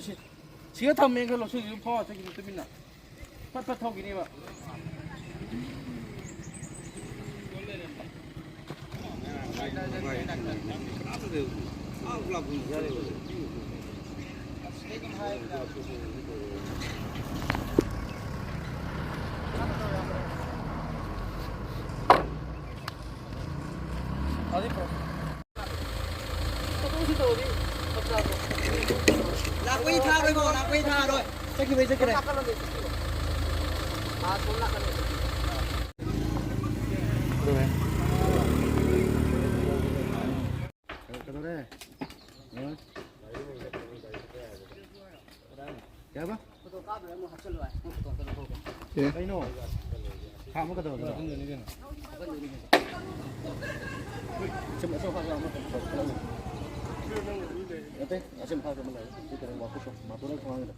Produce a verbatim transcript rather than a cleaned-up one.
ꯁꯤ-, ꯁꯤꯒ ꯊꯝꯃꯦ ꯈꯜꯂꯣ, ꯁꯤꯁꯨ ꯐꯥꯎꯔ ꯆꯠꯈꯤꯅꯤ ꯇꯨꯃꯤꯟꯅ꯫ ꯐꯠ ꯐꯠ ꯊꯧꯈꯤꯅꯦꯕ꯫ ꯂꯥꯛꯄꯩ ꯊꯥꯔꯣꯏꯀꯣ, ꯂꯥꯛꯄꯩ ꯊꯥꯔꯣꯏ꯫ ꯆꯠꯈꯤꯕꯩ ꯆꯠꯈ꯭ꯔꯦ꯫ ꯀꯩꯗꯧꯔꯦ? ꯀꯩ ꯍꯥꯏꯕ? ꯑꯦ꯫ ꯀꯩꯅꯣ? ꯈꯥꯝꯃ ꯀꯩꯗꯧꯔꯒꯦ? ꯁꯨꯝ ꯑꯁꯣꯝ ꯐꯥꯎꯗ ꯑꯃ ꯅꯠꯇꯦ, ꯑꯁꯣꯝ ꯐꯥꯎꯗ ꯑꯃ ꯂꯩꯔꯦ꯫ ꯁꯤ ꯀꯩꯅꯣ ꯋꯥꯀꯨꯞꯇꯣ, ꯃꯥꯇꯣꯟꯅ ꯊꯣꯡ ꯍꯥꯡꯉꯤꯗꯣ꯫